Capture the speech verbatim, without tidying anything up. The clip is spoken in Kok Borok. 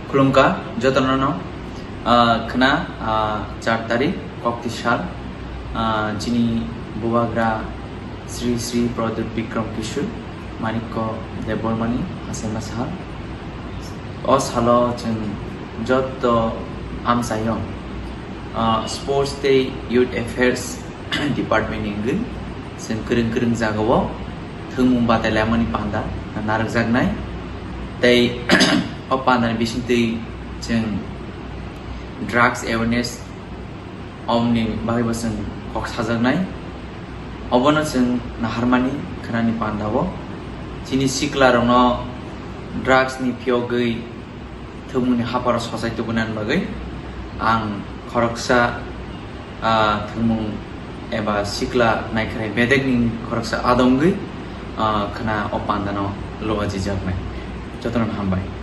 Khulumkha jotono no, ah, khna, ah, char tarik kokti sal, ah, chini bubagra Sri Sri Pradyut Bikram Kishore Manikya Debbarmani hasaima sal. O salo chwng joto amchaio, ah, Sports tei Youth Affairs Department ni wngwi chwng kwrwng kwrwng jagao thwngmung batai laimani panda narwkjaknai. Tei o pandani bisingtwi chwng drugs awareness omni bagwibo chwng kok sajaknai. Obono chwng naharmani khwnani pandao chini siklarokno drugs ni phiyogwi thwngmungni hapharo sochai tubunani bagwi ang khoroksa, ah, thwngmung eba sikla naikhwnai bedekni khoroksa adongwi, ah, khna o pandano luajijaknai. Jotono hambai.